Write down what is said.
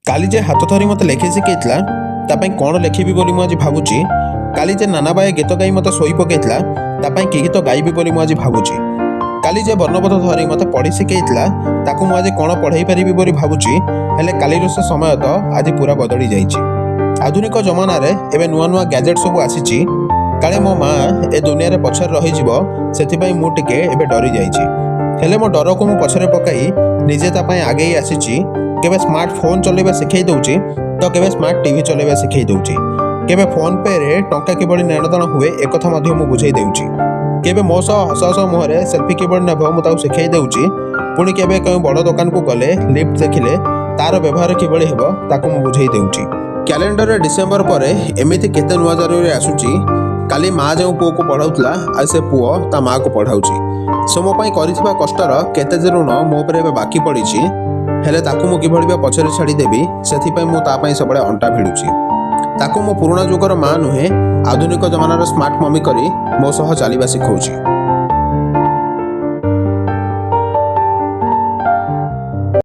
କାଲି ଯେ ହାତ ଧରି ମୋତେ ଲେଖି ଶିଖେଇଥିଲା, ତା ପାଇଁ କ'ଣ ଲେଖିବି ବୋଲି ମୁଁ ଆଜି ଭାବୁଛି। କାଲି ଯେ ନାନାବାୟା ଗୀତ ଗାଇ ମୋତେ ଶୋଇ ପକାଇଥିଲା, ତା ପାଇଁ କି ଗୀତ ଗାଇବି ବୋଲି ମୁଁ ଆଜି ଭାବୁଛି। କାଲି ଯେ ବର୍ଣ୍ଣବୋଧ ଧରି ମୋତେ ପଢ଼ି ଶିଖେଇଥିଲା, ତାକୁ ମୁଁ ଆଜି କ'ଣ ପଢ଼େଇ ପାରିବି ବୋଲି ଭାବୁଛି। ହେଲେ କାଲିର ସେ ସମୟ ତ ଆଜି ପୁରା ବଦଳି ଯାଇଛି। ଆଧୁନିକ ଜମାନାରେ ଏବେ ନୂଆ ନୂଆ ଗ୍ୟାଜେଟ୍ ସବୁ ଆସିଛି। କାଳେ ମୋ ମା ଏ ଦୁନିଆରେ ପଛରେ ରହିଯିବ, ସେଥିପାଇଁ ମୁଁ ଟିକେ ଏବେ ଡରି ଯାଇଛି। ହେଲେ ମୋ ଡରକୁ ମୁଁ ପଛରେ ପକାଇ ନିଜେ ତା ପାଇଁ ଆଗେଇ ଆସିଛି। କେବେ ସ୍ମାର୍ଟ ଫୋନ୍ ଚଲେଇବା ଶିଖେଇ ଦେଉଛି ତ କେବେ ସ୍ମାର୍ଟ ଟିଭି ଚଲେଇବା ଶିଖେଇ ଦେଉଛି। କେବେ ଫୋନ୍ ପେରେ ଟଙ୍କା କିଭଳି ନେଣଦେଣ ହୁଏ, ଏକଥା ମଧ୍ୟ ମୁଁ ବୁଝେଇ ଦେଉଛି। କେବେ ମୋ ସହ ହସ ହସ ମୁହଁରେ ସେଲ୍ଫି କିଭଳି ନେବ, ମୁଁ ତାକୁ ଶିଖେଇ ଦେଉଛି। ପୁଣି କେବେ କେଉଁ ବଡ଼ ଦୋକାନକୁ ଗଲେ ଲିଫ୍ଟ ଦେଖିଲେ ତାର ବ୍ୟବହାର କିଭଳି ହେବ, ତାକୁ ମୁଁ ବୁଝେଇ ଦେଉଛି। କ୍ୟାଲେଣ୍ଡରରେ ଡିସେମ୍ବର ପରେ ଏମିତି କେତେ ନୂଆ ଜାନୁଆରୀ ଆସୁଛି। କାଲି ମା ଯେଉଁ ପୁଅକୁ ପଢ଼ାଉଥିଲା, ଆଉ ସେ ପୁଅ ତା ମାଆକୁ ପଢ଼ାଉଛି। ସେ ମୋ ପାଇଁ କରିଥିବା କଷ୍ଟର କେତେ ଯେ ଋଣ ମୋ ଉପରେ ଏବେ ବାକି ପଡ଼ିଛି। ହେଲେ ତାକୁ ମୁଁ କିଭଳି ବା ପଛରେ ଛାଡ଼ିଦେବି? ସେଥିପାଇଁ ମୁଁ ତା ପାଇଁ ସବୁବେଳେ ଅଣ୍ଟା ଭିଡ଼ୁଛି। ତାକୁ ମୁଁ ପୁରୁଣା ଯୁଗର ମା ନୁହେଁ, ଆଧୁନିକ ଜମାନାର ସ୍ମାର୍ଟ ମମି କରି ମୋ ସହ ଚାଲିବା ଶିଖଉଛି।